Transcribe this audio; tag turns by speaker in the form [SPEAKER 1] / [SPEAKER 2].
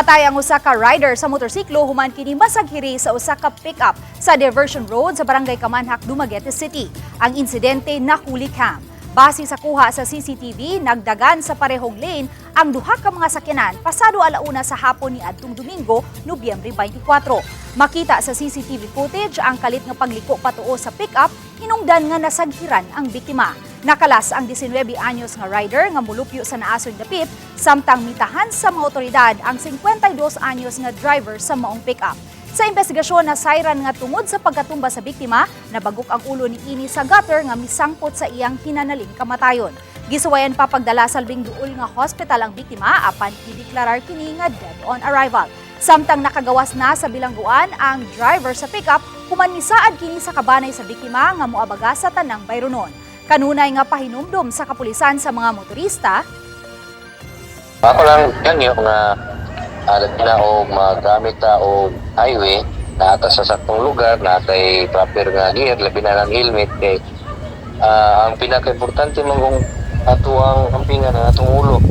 [SPEAKER 1] Patay ang usa ka rider sa motorsiklo human kini masaghiri sa usa ka pickup sa Diversion Road sa Barangay Camanjac, Dumaguete City. Ang insidente nahuli cam. Base sa kuha sa CCTV, nagdagan sa parehong lane ang duha ka mga sakyanan pasado 1:00 sa hapon ni adtong Domingo, Nobyembre 24. Makita sa CCTV footage ang kalit nga pagliko patuo sa pickup, hinungdan nga nasaghiran ang biktima. Nakalas ang 19 anyos nga rider nga mulupyo sa naason dapit, samtang mitahan sa mga otoridad ang 52 anyos nga driver sa maong pickup. Sa investigasyon, nasayran nga tungod sa pagkatumba sa biktima, nabagok ang ulo ni ini sa gutter nga misangpot sa iyang hinanaling kamatayon. Gisuwayan pa pagdala sa labing duol nga hospital ang biktima, apan gideklarar kini nga dead on arrival. Samtang nakagawas na sa bilangguan ang driver sa pickup human misaad kini sa kabanay sa biktima nga moabaga sa tanang bayronon. Kanunay nga pahinumdom sa kapulisan sa mga motorista,
[SPEAKER 2] Ako lang ganyo nga labi na og magamit ta og highway, naa ta sa saktong lugar, naa tay proper nga gear, labi na lang helmet kay ang pinaka-importante man kung ato ang ampingan ang atong ulo.